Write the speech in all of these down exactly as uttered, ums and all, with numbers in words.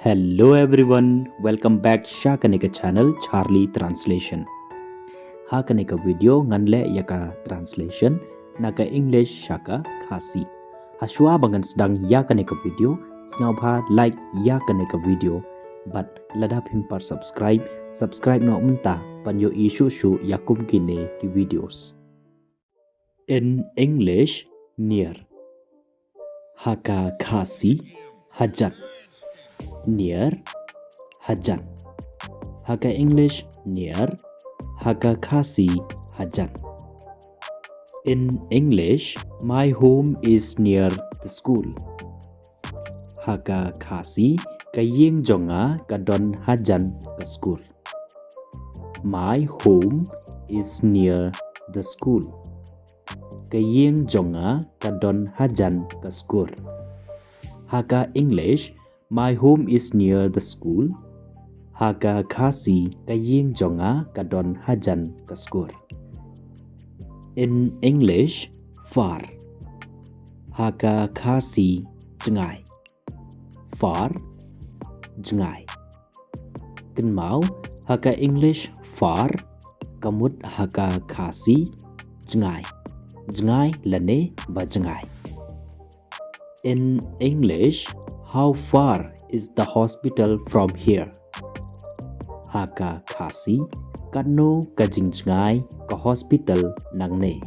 Hello everyone, welcome back sha kane ka channel Charlie Translation. Ha kane ka video ngan leh ïa ka translation na ka English sha ka Khasi. Hashwa ba ngan sdang ïa kane ka video, sngewbha like ïa kane ka video. Bad lada phim pat subscribe, subscribe noh mynta ban ïohi shuh shuh ïa kum kine ki videos. In English, near. Ha ka Khasi, hajan. Near, hajan. Ha ka English, near. Ha ka Khasi, hajan. In English, my home is near the school. Ha ka Khasi, ka ïing jong nga ka don hajan ka skul. My home is near the school. Ka ïing jong nga ka don hajan ka skul. Ha ka English, my home is near the school. Ha ka Khasi, ka ïing jong nga ka don hajan ka skul. In English, far. Ha ka Khasi, jngai. Far, jngai. Kynmaw, ha ka English far, ka mut ha ka Khasi, jngai. Jngai lane ba jngai. In English, how far is the hospital from here? Ha ka Khasi, katno ka jingjngai ka hospital nangne?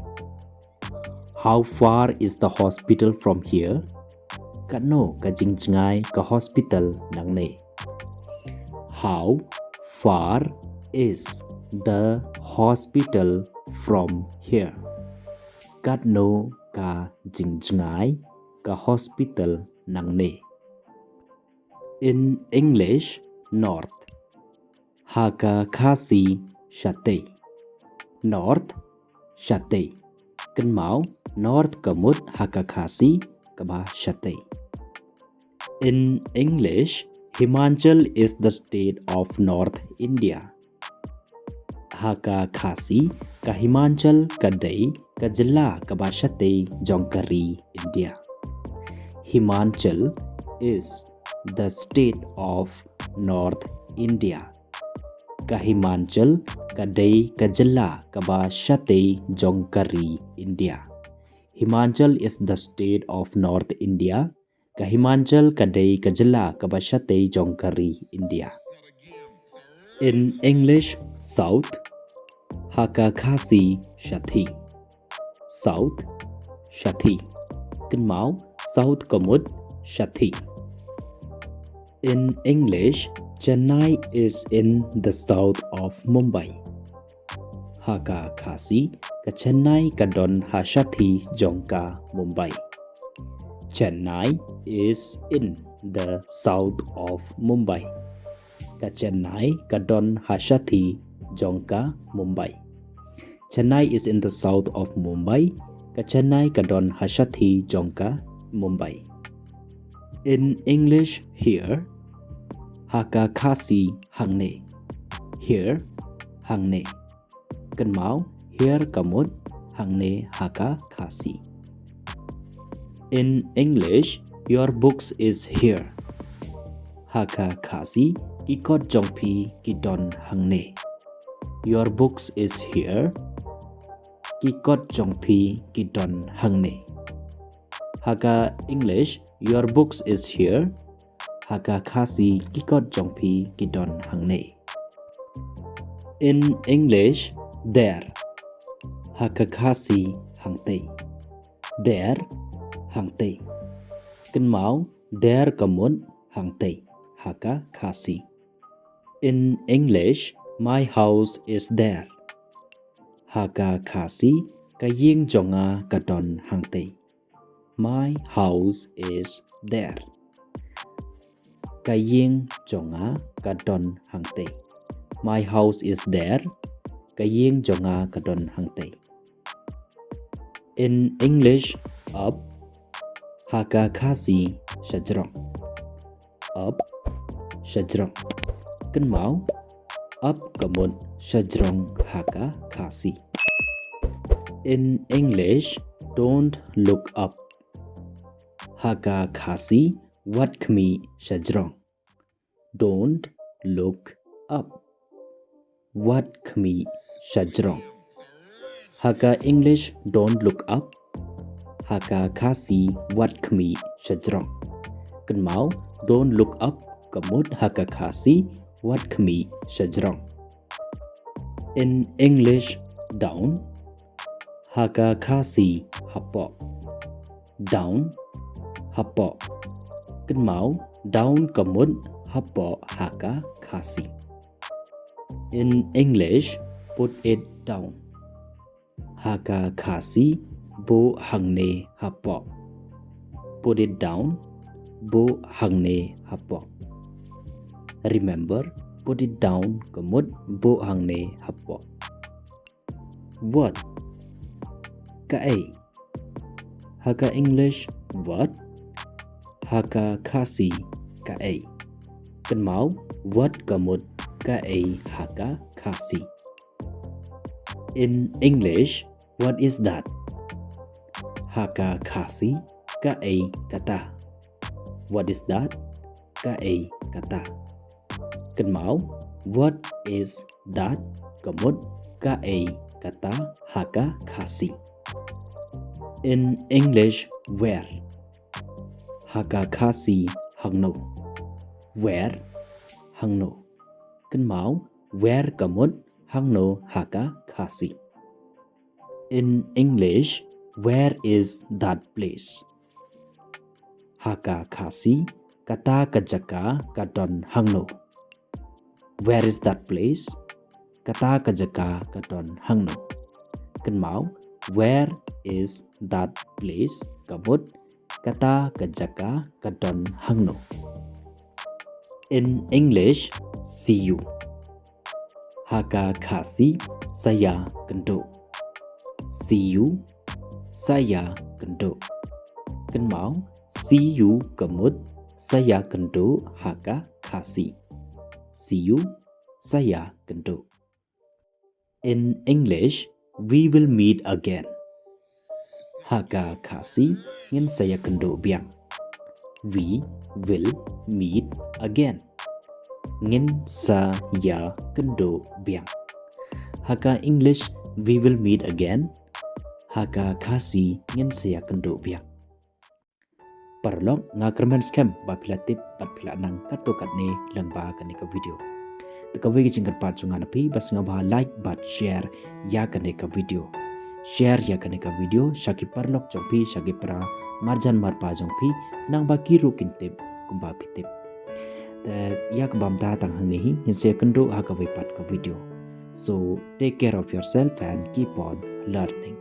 How far is the hospital from here? Katno ka jingjngai ka hospital nangne? How far is the hospital from here? Katno ka jingjngai ka hospital nangne? In English, north. Ha ka Khasi, shatei. North, shatei. Kynmaw, north ka mut ha ka Khasi kaba shatei. In English, Himachal is the state of North India. Ha ka Khasi, ka Himachal ka dei ka jylla kaba shatei jong ka ri India. Himachal is the state of North India. Ka Himachal ka dei ka jylla kaba shatei jong ka ri India. Himachal is the state of North India. Ka Himachal ka dei ka jylla kaba shatei jong ka ri India. In English, south. Ha ka Khasi, shathie. South, shathie. Kynmaw, south ka mut shathie. In English, Chennai is in the south of Mumbai. Ha ka Khasi, ka Chennai ka don ha shathie jong ka Mumbai. Chennai is in the south of Mumbai. Ka Chennai ka don ha shathie jong ka Mumbai. Chennai is in the south of Mumbai. Ka Chennai ka don ha shathie jong ka Mumbai. In English, here. Ha ka Khasi, hangne. Here, hangne. Kynmaw, here ka mut hangne ha ka Khasi. In English, your books is here. Ha ka Khasi, ki kot jong phi ki don hangne. Your books is here. Ki kot jong phi ki don hangne. Ha ka English, your books is here. Ha ka Khasi, ki kot jong phi ki don hangne. In English, there. Ha ka Khasi, hangtei. There, hangtei. Kynmaw, there ka mut hangtei ha ka Khasi. In English, my house is there. Ha ka Khasi, ka ïing jong nga ka don hangtei. My house is there. Ka ïing jong nga ka don hangtei. My house is there. Ka ïing jong nga ka don hangtei. In English, up. Ha ka Khasi, shajrong. Up, shajrong. Kynmaw, up ka mut shajrong ha ka Khasi. In English, don't look up. Ha ka Khasi, wat khmih shajrong. Don't look up. Wat khmih shajrong. Ha ka English, don't look up. Ha ka Khasi, wat khmih shajrong. Kynmaw, don't look up, ka mut ha ka Khasi, wat khmih shajrong. In English, down. Ha ka Khasi, hapoh. Down, hapoh. Kynmaw, down ka mut hapoh ha ka Khasi. In English, put it down. Ha ka Khasi, buh hangne hapoh. Put it down, buh hangne hapoh. Remember, put it down ka mut buh hangne hapoh. What? Kaei? Ha ka English, what? Ha ka Khasi, kaei? Kynmaw, what ka mut kaei ha ka Khasi. In English, what is that? Ha ka Khasi, kaei kata? What is that? Kaei kata? Kynmaw, what is that? Ka mut kaei kata ha ka Khasi. In English, where? Ha ka Khasi, hangno? Where? Hangno? Kynmaw, where ka mut hangno ha ka Khasi. In English, where is that place? Ha ka Khasi, kata ka jaka ka don hangno? Where is that place? Kata ka jaka ka don hangno? Kynmaw, where is that place? Ka mut, kata ka jaka ka don hangno? In English, see you. Ha ka Khasi, sa ïakynduh. See you, sa ïakynduh. Kynmaw, see you ka mut sa ïakynduh ha ka Khasi. See you, sa ïakynduh. In English, we will meet again. Ha ka Khasi, ngin sa ïakynduh biang. We will meet again. Ngin sa ïakynduh biang. Ha ka English, we will meet again. Ha ka Khasi, ngin sa ïakynduh biang. Paralok, nga kyrmen skhem ba phi la tip bad phi la nang katto katne lyngba kane ka video. Te kawei ka jingkyrpad jong nga na phi, ba sngewbha like bad share ïa kane ka video. Share ïa kane ka video sha ki paralok jong phi, sha ki para marjan marpa jong phi, nang ba ki ruh kin tip kumba phi tip. Te ïa kaba mynta tang hangne hi, ngin sa ïakynduh ha kawei pat ka video. So take care of yourself and keep on learning.